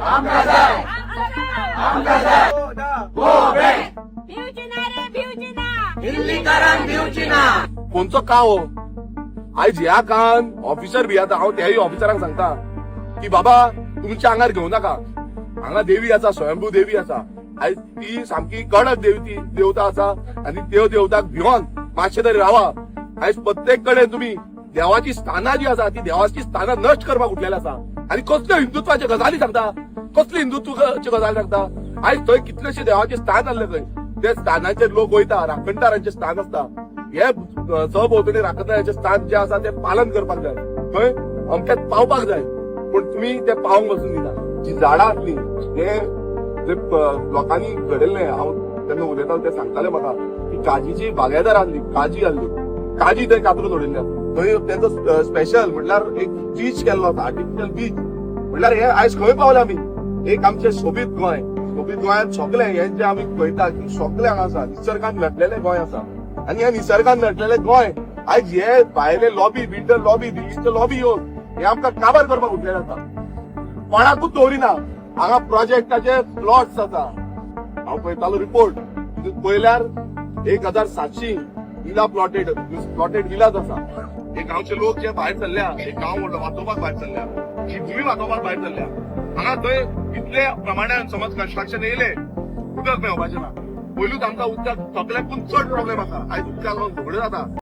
भिवची ना रे, भिवची ना. दिल्लीकारांक भिवची ना. कोणचो काव आयज ह्या कान ऑफिसर बी आता हांव त्याही ऑफिसरांक सांगता की बाबा, तुमच्या आंगार घेवं नाका. हांगा देवी आसा, स्वयंभू देवी आसा. आयज ती सामकी कडक देवी, ती देवता आसा आनी त्यो देवताक भिवन मातशें तरी रावा. आयज प्रत्येक कडेन तुमी देवाची स्थानां जी आसा, ती देवाची स्थानां नश्ट करपाक उठलेली आसा. आनी कसल्यो हिंदुत्वाच्यो गजाली सांगता, कसली हिंदुत्वाच्यो गजाली सांगता? आयज थंय कितलेशे देवाचे स्थान आसले थंय, ते स्थानाचेर लोक वयता. राखणदारांचे स्थान आसता हे, सहभोवतणी राखणदारांचे स्थान जे आसा ते पालन करपाक जाय, थंय अमक्यात पावपाक जाय, पूण तुमी ते पावंक वचून दिना. जी झाडां आसली, ते जे लोकांनी घडयल्ले, हांव तेन्ना उलयतालो ते सांगताले म्हाका की काजीची बागायदार आसली, काजी आसली, काजी थंय कातरून उडयल्ली आसा. थंय तेंचो स्पेशल म्हटल्यार एक बीच केल्लो आसा, आर्टिफिशियल बीच. म्हटल्यार हे आयज खंय पावले आमी? एक आमचें सोबीत गोंय, सोबीत गोंयांत सगळें हे जे आमी पळयता की सगळें हांगा आसा, निसर्गान नटलेलें गोंय आसा. आनी ह्या निसर्गान नटलेलें गोंय आयज हे भायले लॉबी, बिल्डर लॉबी, दिल्लीचे लॉबी येवन हे आमकां काबार करपाक उठलेले आसा. कोणाकूच दवरिना हांगा. प्रोजेक्टाचे प्लॉट्स आसा, हांव पळयतालो रिपोर्ट, पळयल्यार 1700 विला प्लॉटेड, प्लॉटेड विलाच आसा. हे गांवचे लोक जे भायर सरल्या, हे गांव वाचोवपाक भायर सरल्या, ही भूंय वाचोवपाक भायर सरल्या. हांगा थंय इतले प्रमाणान समज कन्स्ट्रक्शन येयले, उदक मेळपाचें ना. पयलूच आमकां उदकाक सगळ्याकून चड प्रॉब्लेम आसा. आयज उदकाक लागून झगड्यो जाता.